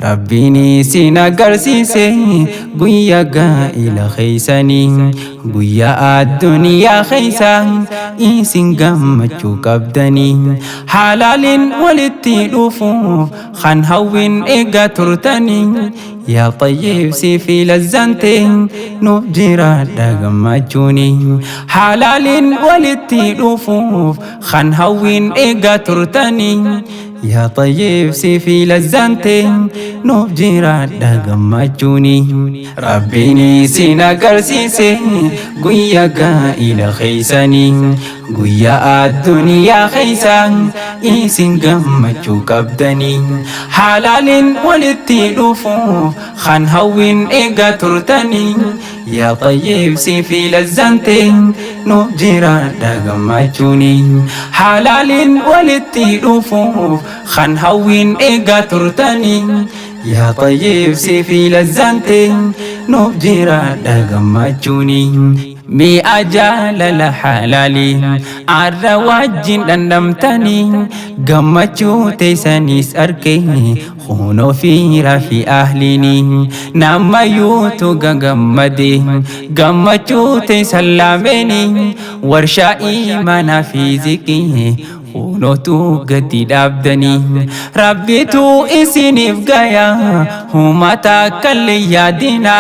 Rabbiin isin agarsiise guyyaa gaa'ila keeysanii, guyyaa addunyaa keeysa isin gammachuu qabdanii. Halaaliin walitti dhufuuf kan hawwiin eegaa turtanii, yaa Xayyiib si fi lazzante nuuf jiraadha gammachuuni. Halaaliin walitti dhufuuf kan hawwiin eegaa turtanii, yaa Xayyiib si fi lazzante nuuf jiraadha gammachuuni. Rabbiin isin agarsiise guyyaa gaa'ila keeysanii, guyyaa addunyaa keeysa isin gammachuu qabdanii. Halaaliin walitti dhufuuf kan hawwiin eegaa turtanii, yaa Xayyiib si fi lazzante nuuf jiraadha gammachuuni. Halaaliin walitti dhufuuf kan hawwiin eegaa turtanii, yaa Xayyiib si fi lazzante nuuf jiraadha gammachuuni. Mi'a jaalala halaalii arra wajjin dhandhamtanii, gammachuu teessanis arge kunoo fiira fi ahliini. Namayyuutu gagammade gammachuu teessan lameeni, warshaa imaanaa fi ziqii kunootu gadi dhaabdanii. Rabbitu isiniif gaya, humata akkallee yaadina.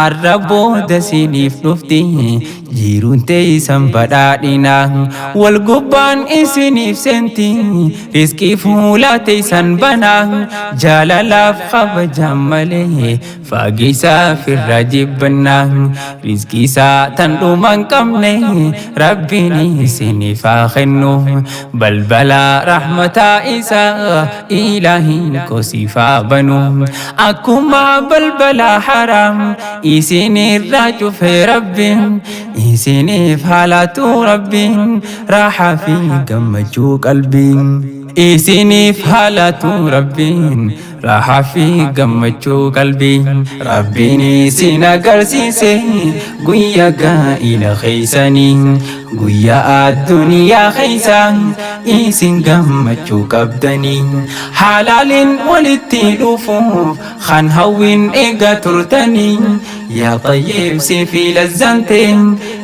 Arra booda isiniif dhufti jiruun teessan badhaadhina, wal gubbaan isiniif seenti, riskii fuula teessan bana. Jaalalaaf kabajaan malee fageessaa firra jibbannaa, riskii isaa tan dhuma hin qabne Rabbiin isiniif haa kennu. Balbala rahmataa isaa Ilaahiin kosiif haa banu. Akkuma balbala haraam isinirraa cufe, Rabbiin isiniif haalaatu. Rabbiin raaxaa fi gammachuu qalbiin isiniif haalaatu. Rabbiin raaxaa fi gammachuu qalbii. Rabbiin isin agarsiise guyyaa gaa'ila keeysanii, guyyaa addunyaa keeysa isin gammachuu qabdanii. Halaaliin walitti dhufuuf kan hawwiin eegaa turtanii, yaa Xayyiib si fi lazzante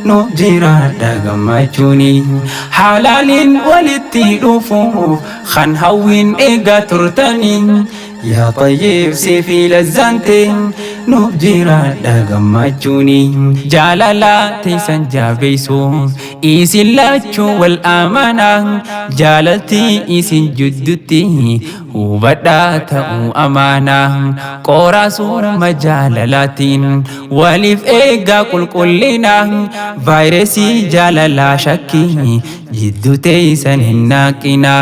nuuf jiraadha gammachuuni. Halaaliin walitti dhufuuf kan hawwiin eegaa turtanii, yaa Xayyiib si fi lazzante nuuf jiraadha gammachuuni. Jaalala teessan jabeessuuf isin lachuu wal amanaa, jaalalti isin jidduutti hubadhaa ta'uu amaanaa. Qoraa suurma jaalalaatiin waliif eegaa qulqullina, vaayirasii jaalalaa shakkii jidduu teessan hin naqina.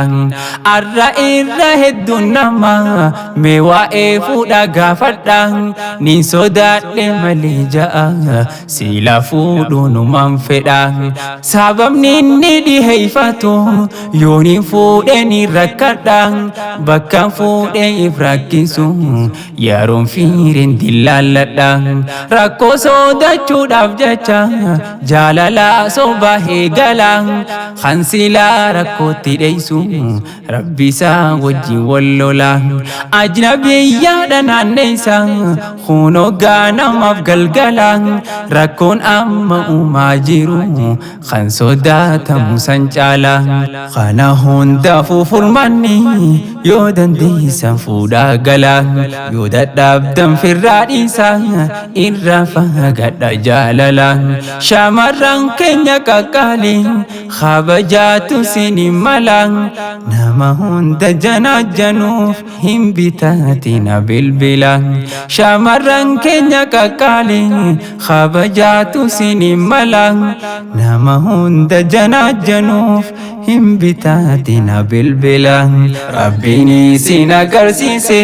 Arra irra hedduun nama mee waa'ee fuudha gaafadha, nin sodaadhe malee ja'a, sila fuudhuunumaan fedha. Sababni inni dhiheeffatu yooniin fuudhe ni rakkadha, bakka fuudhe if rakkisu yeroon fiireen dillaalladha. Rakkoo sodachuudhaaf jecha jaalala sobaa eegala, kan silaa rakkootti dheessu Rabbi isaa wajjin wal lola. Ajnabiyyaadha naanneessa kunoo gaanamaaf galgala, rakkoon amma uumaa jiru kan sodaatamu san caala. Kana hundaafuu furmaanni yoo dandeessan fuudhaa gala, yoo dadhabdan firraa dhiisa, irraa fagaadha jaalala. Shamarran keenya qaqqaalii kabajaatu sinin mala, nama hunda janaajanuuf hin bitaatina bilbila. Shamarran keenya qaqqaalii kabajaatu sinin mala, nama hunda janaajanuuf hin bitaatina bilbila. Rabbiin isin agarsiise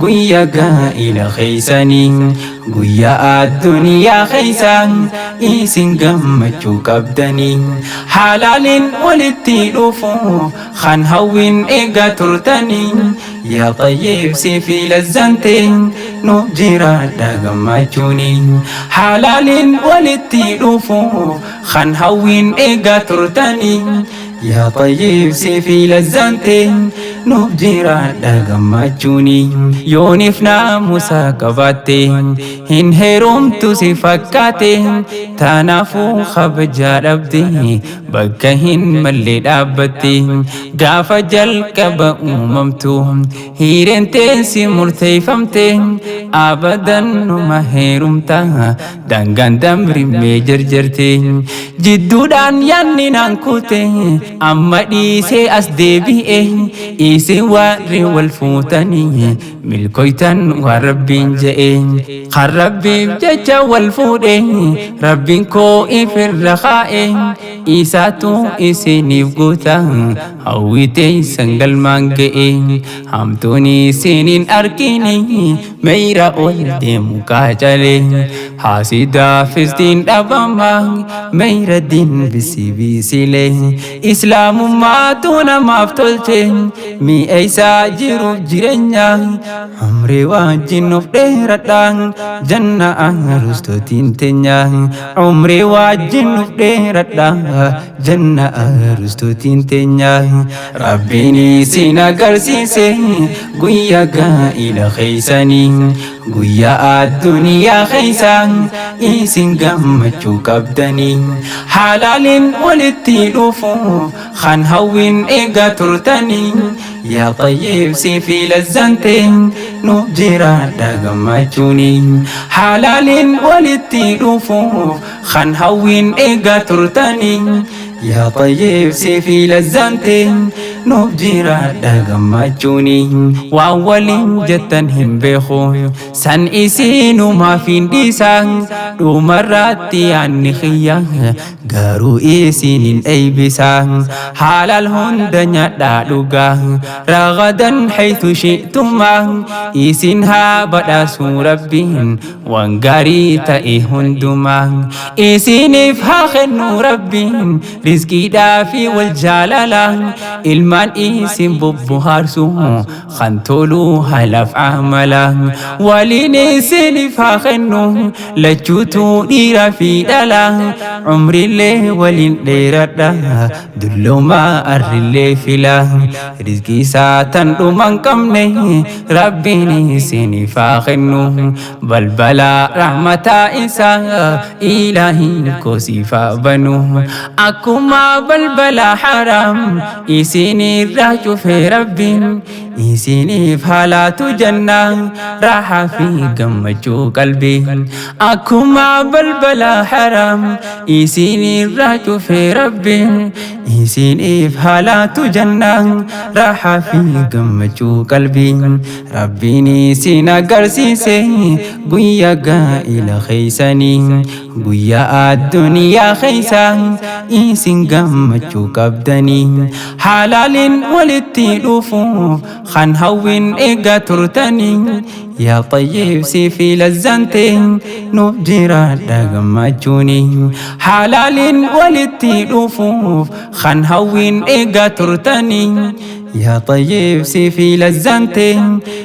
guyyaa gaa'ila keeysanii, guyyaa addunyaa keeysa isin gammachuu qabdanii. Halaaliin walitti dhufuuf kan hawwiin eegaa turtanii, yaa Xayyiib si fi lazzante nuuf jiraadha gammachuuni. Halaaliin walitti dhufuuf kan hawwiin eegaa turtanii, yaa Xayyiib si fi lazzante. Nuuf jiraadha gammachuuni. Yooniif naamusa qabaatte, hin heerumtu si fakkaate. Taanaafuu kabajaa dhabde, bakka hin malle dhaabbatte. Gaafa jalqaba uumamtu hiireen teessi murteeffamte. Abadan numa heerumta, daangaan damrimmee jarjarte. Jidduudhaan yaanni naan kute, amma dhiisee as deebi'e. Isin warri wal fuutanii milkoytan waan Rabbiin je'e. Kan Rabbiif jecha wal fuudhe, Rabbiin koo ifirra kaa'e. Isaatu isiniif guuta, hawwitee sangalmaan ga'e. Hamtuun isiniin argini, meeyra ol deemu qaacale. Haasidaafistiin dhabama, meeyra diin bisi bisile. Islaamummaatu namaaf tolche mi'a isaa jiruuf jireenya. Umrii wajjin nuuf dheeradha, janna arustootiin teenya. Umrii wajjin nuuf dheeradha, janna arustootiin teenya. Rabbiin isin agarsiise guyyaa gaa'ila keeysanii, guyyaa addunyaa keeysa isin gammachuu qabdanii. Halaaliin walitti dhufu kan hawwiin eegaa turtanii. Yaa Xayyiib, si fi lazzante, nuuf jiraadha gammachuuni. Halaaliin walitti dhufuuf kan hawwiin eegaa turtanii. Yaa Xayyiib, si fi lazzante, nuuf jiraadha gammachuuni. Waan waliin jettan hin beeku, san isinumaaf hin dhiisa. Dhumarratti yaanni xiyya garuu isinin eeybisa. Halaal hunda nyaadhaa dhugaa, ragadan haythu shi'tuma. Isin haa badhaasuu Rabbiin waan gaarii ta'e hundumaa. Isiniif haa kennu Rabbiin rizqiidhaa fi wal jaalala. Ilmaan isin bobbohaarsu kan toluu halaaf amala. Waliin isiniif haa kennu lachuutu dhiiraa fi dhala. Umriillee waliin dheeradha, dulloomaa arrillee fila. Rizqii isaa tan dhuma hin qabne Rabbiin isiniif haa kennu. Balbala rahmataa isaa Ilaahiin koo siif haa banu. Akkuma balbala haram isinirraa cufe, Rabbiin isiniif haalaatu janna raahaa fi gammachuu qalbii. Akkuma balbala haram isinirraa cufe, Rabbiin isiniif haalaatu janna raahaa fi gammachuu qalbii. Rabbiin isin agarsiise guyyaa gaa'ila keeysanii, guyyaa addunyaa keeysa isin gammachuu qabdanii. Halaaliin walitti dhufuuf kan hawwiin eegaa turtanii. Yaa Xayyiib, si fi lazzante, nuuf jiraadha gammachuuni. Halaaliin walitti dhufuuf kan hawwiin eegaa turtanii. Yaa Xayyiib, si fi lazzante,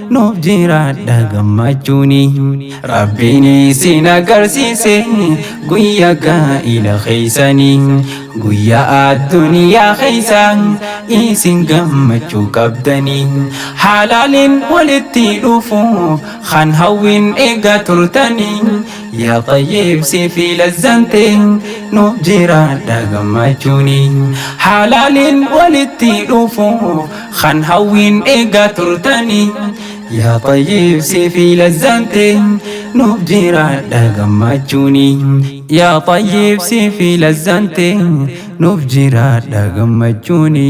nuuf jiraadha gammachuuni. Rabbiin isin agarsiise guyyaa gaa'ila keeysanii, guyyaa addunyaa keeysa isin gammachuu qabdanii. Halaaliin walitti dhufuuf kan hawwiin eegaa turtanii. Yaa Xayyiib, si fi lazzante, nuuf jiraadha gammachuuni. Halaaliin walitti dhufuuf kan hawwiin eegaa turtanii. Yaa Xayyiib, si fi lazzante, nuuf jiraadha gammachuuni. Yaa Xayyiib, si fi lazzante, nuuf jiraadha gammachuuni.